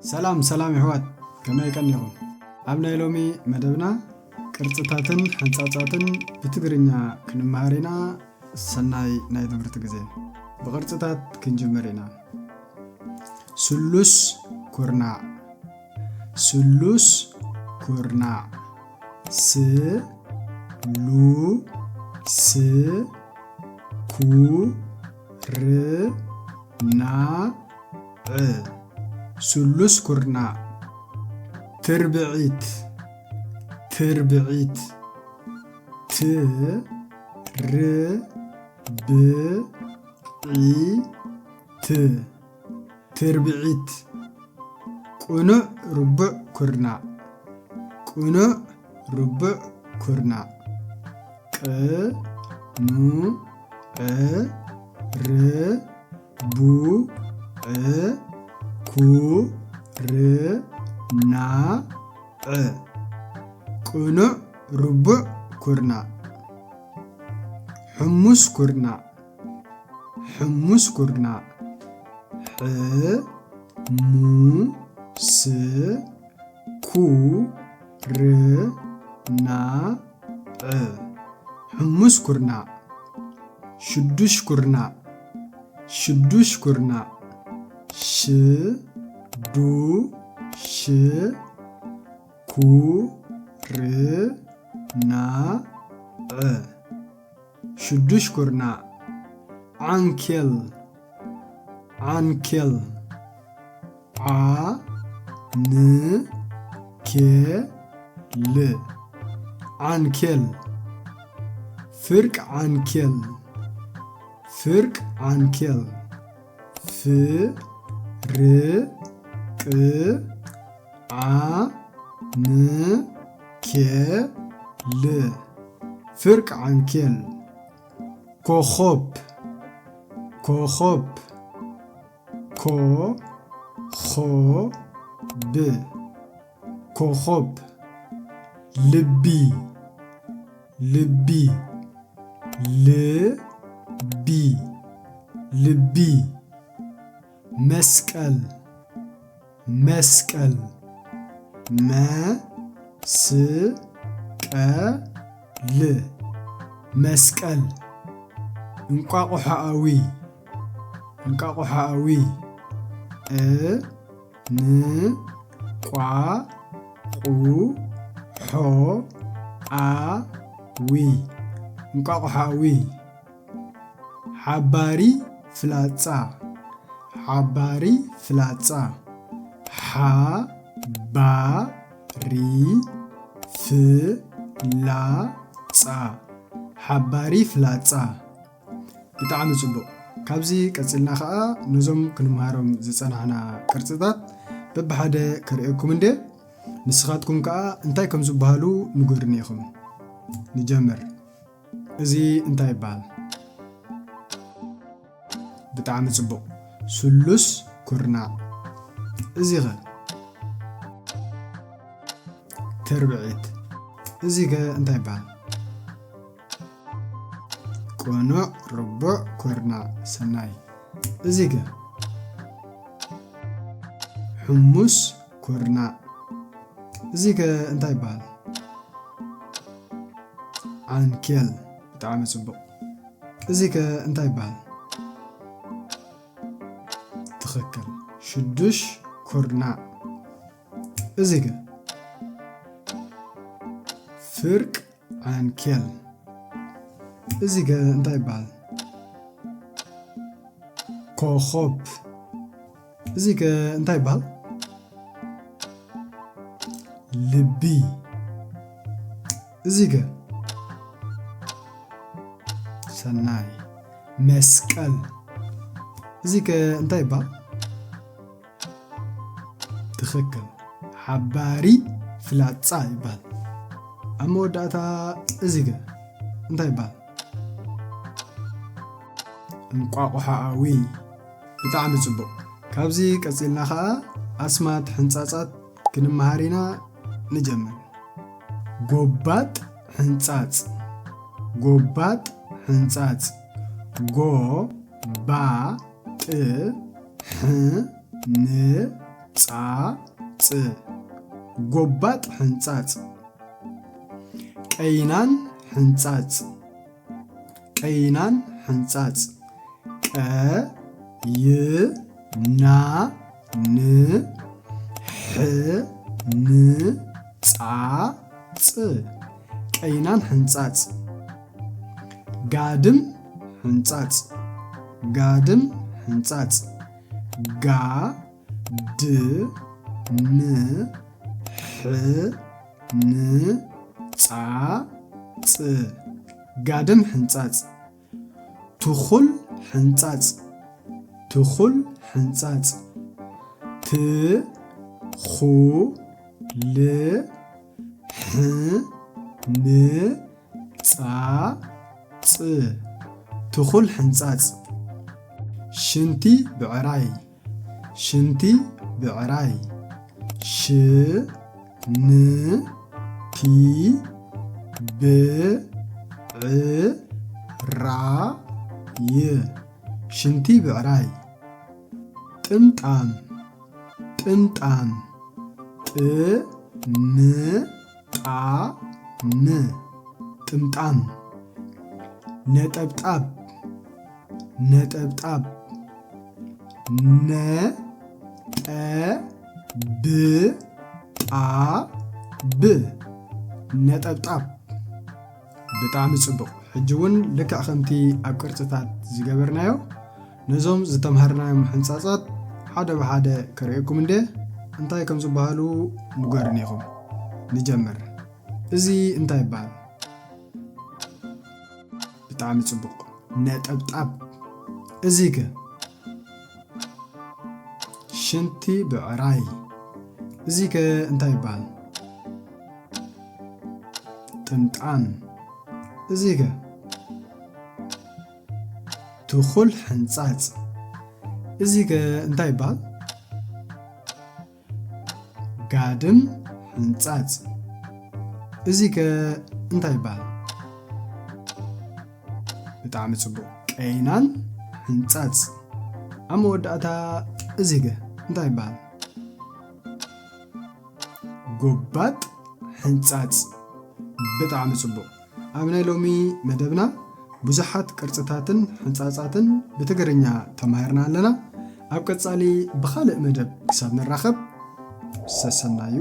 ሰላም ሰላም የሕዋት፣ ከመይ ቀኒኹም? ኣብ ናይ ሎሚ መደብና ቅርጽታትን ሕንጻጻትን ብትግርኛ ክንመሃር ኢና። ሰናይ ናይ ትምህርቲ ግዜ። ብቕርጽታት ክንጅምር ኢና። ስሉስ ኩርናዕ። ስሉስ ኩርናዕ። ስ ሉ ስ ኩ ር ና ዕ። ስሉስ ኩርናዕ። ትርብዒት። ትርብዒት። ት ር ብ ዒ ት። ትርብዒት። ቅኑዕ ርቡዕ ኩርናዕ። ቅኑዕ ርቡዕ ኩርናዕ። ቅ ኑ ዕ ር ቡ ዕ ኩ ር ና ዕ። ቅኑዕ ርቡዕ ኩርናዕ። ሕሙስ ኩርናዕ። ሕሙስ ኩርናዕ። ሕ ሙ ስ ኩ ር ና ዕ። ሕሙስ ኩርናዕ። ሽዱሽ ኩርናዕ። ሽዱሽ ኩርናዕ። ሽ ዱ ሽ ኩ ር ና ዕ። ሽዱሽ ኩርናዕ። ዓንኬል። ዓንኬል። ዓ ን ኬ ል። ዓንኬል። ፍርቅ ዓንኬል። ፍርቅ ዓንኬል። ፍ ር ቅ ዓ ን ኬ ል። ፍርቅ ዓንኬል። ኮኾብ። ኮኾብ። ኮ ኾ ብ። ኮኾብ። ልቢ። ልቢ። ል ቢ። ልቢ። መስቀል። መስቀል። መ ስ ቀ ል። መስቀል። እንቋቑሖኣዊ። እንቋቑሖኣዊ። እ ን ቋ ቑ ሖ ኣ ዊ። እንቋቑሖኣዊ። ሓባሪ ፍላጻ። ሓባሪ ፍላጻ። ሓ ባ ሪ ፍ ላ ጻ። ሓባሪ ፍላጻ። ብጣዕሚ ጽቡቕ። ካብዚ ቀጺልና ኸኣ ነዞም ክንምሃሮም ዝጸናሕና ቅርጽታት በብሓደ ከርእየኩም እንደ፣ ንስኻትኩም ከኣ እንታይ ከም ዝበሃሉ ንገሩኒ ኢኹም። ንጀምር። እዚ እንታይ ይበሃል? ብጣዕሚ ጽቡቕ። ስሉስ ኩርናዕ። እዚኸ? ትርብዒት። እዚኸ እንታይ ይበሃል? ቅኑዕ ርቡዕ ኩርናዕ። ሰናይ። እዚኸ? ሕሙስ ኩርናዕ። እዚኸ እንታይ ይበሃል? ዓንኬል። ብጣዕሚ ጽቡቕ። እዚኸ እንታይ ይበሃል? ትኽክል። ሽዱሽ ኩርናዕ። እዚኸ? ፍርቅ ዓንኬል። እዚኸ እንታይ ይበሃል? ኮኾብ። እዚኸ እንታይ ይበሃል? ልቢ። እዚኸ? ሰናይ። መስቀል። እዚኸ እንታይ ይበሃል? ትኽክል። ሓባሪ ፍላጻ ይበሃል። ኣብ መወዳእታ እዚኸ እንታይ ይበሃል? እንቋቑሖኣዊ። ብጣዕሚ ጽቡቕ። ካብዚ ቀጺልና ኸኣ ኣስማት ሕንጻጻት ክንመሃር ኢና። ንጀምር። ጎባጥ ሕንጻጽ። ጎባጥ ሕንጻጽ። ጎ ባ ጥ ሕ ን ጻጽ። ጎባጥ ሕንጻጽ። ቀይናን ሕንጻጽ። ቀይናን ሕንጻጽ። ቀ ይ ና ን ሕ ን ጻ ጽ። ቀይናን ሕንጻጽ። ጋድም ሕንጻጽ። ጋድም ሕንጻጽ። ጋ ድ ም ሕ ን ጻ ጽ። ጋድም ሕንጻጽ። ትኹል ሕንጻጽ። ትኹል ሕንጻጽ። ት ኹ ል ሕ ን ጻ ጽ። ትኹል ሕንጻጽ። ሽንቲ ብዕራይ። ሽንቲ ብዕራይ። ሽ ን ቲ ብ ዕ ራ ይ። ሽንቲ ብዕራይ። ጥምጣም። ጥምጣም። ጥ ም ጣ ም። ጥምጣም። ነጠብጣብ። ነጠብጣብ። ነ ጠ ብ ጣ ብ። ነጠብጣብ። ብጣዕሚ ጽቡቕ። ሕጂ እውን ልክዕ ከምቲ ኣብ ቅርጽታት ዝገበርናዮ፣ ነዞም ዝተምሃርናዮም ሕንጻጻት ሓደ ብሓደ ከርእየኩም እንደ እንታይ ከም ዝበሃሉ ንገሩኒ ኢኹም። ንጀምር። እዚ እንታይ ይበሃል? ብጣዕሚ ጽቡቕ። ነጠብጣብ። እዚከ? ሽንቲ ብዕራይ። እዚከ እንታይ ይበሃል? ጥምጣም። እዚከ? ትኹል ሕንጻጽ። እዚከ እንታይ ይበሃል? ጋድም ሕንጻጽ። እዚከ እንታይ ይበሃል? ብጣዕሚ ጽቡቕ። ቀይናን ሕንጻጽ። ኣብ መወዳእታ እዚከ እንታይ ይበሃል? ጎባጥ ሕንጻጽ። ብጣዕሚ ጽቡቕ። ኣብ ናይ ሎሚ መደብና ብዙሓት ቅርጽታትን ሕንጻጻትን ብትግርኛ ተማሂርና ኣለና። ኣብ ቀጻሊ ብኻልእ መደብ ክሳብ ንራኸብ ሰሰናዩ።